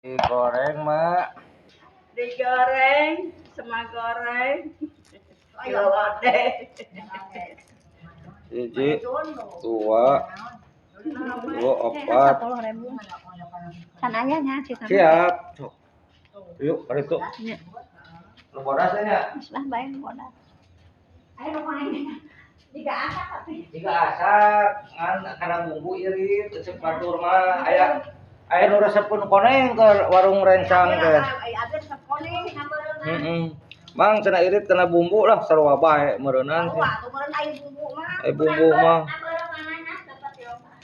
Digoreng, Mak. Digoreng, sama goreng. Lode. 1, 2, 2, 4. 10.000. Can aya nya cita. Siap. Sok. Yuk, kali itu. Nya. Lu bodas nya. Geus lah bae nu bodas. Ayo nu main. Tiga asak tapi. Jika asak ngan kana bumbu irit cek batur mah aya aya nu resepkeun koneng ke warung rencang teh. Heeh. Mang cenah irit kena bumbu lah sarua bae meureunnan. Ai bumbu mah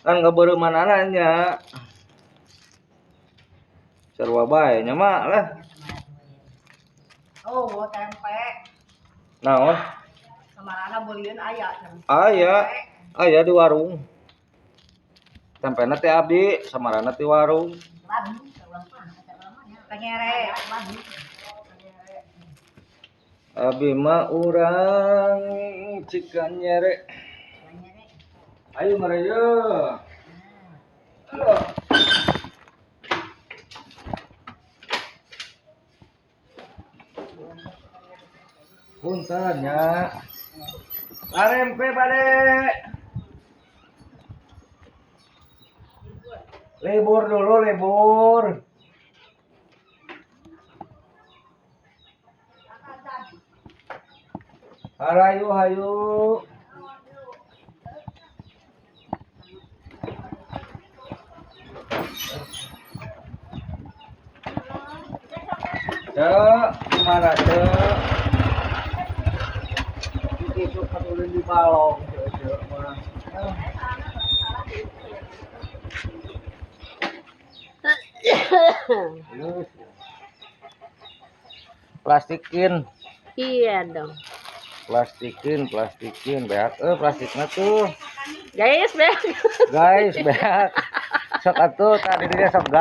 kan ngabeureumanana nya. Sarua bae nya mah lah. Oh, tempe. Naon? Samarana beulieun aya. Aya, aya di warung. Tempena teh abdi, samarana ti warung. Penyere. Abi mah urang Cikanyere. Ayo mereka. Punten nya. Larempe bade. Libur dulu, libur. Harayu hayu. Cek, gimana cek? Itu katulun di balong, cek, cek mah. Plastikin. Iya dong. Plastikin, plastikin, beak. Plastiknya tuh. Guys, beak. Guys, beak. Sok atuh tadi dia sok.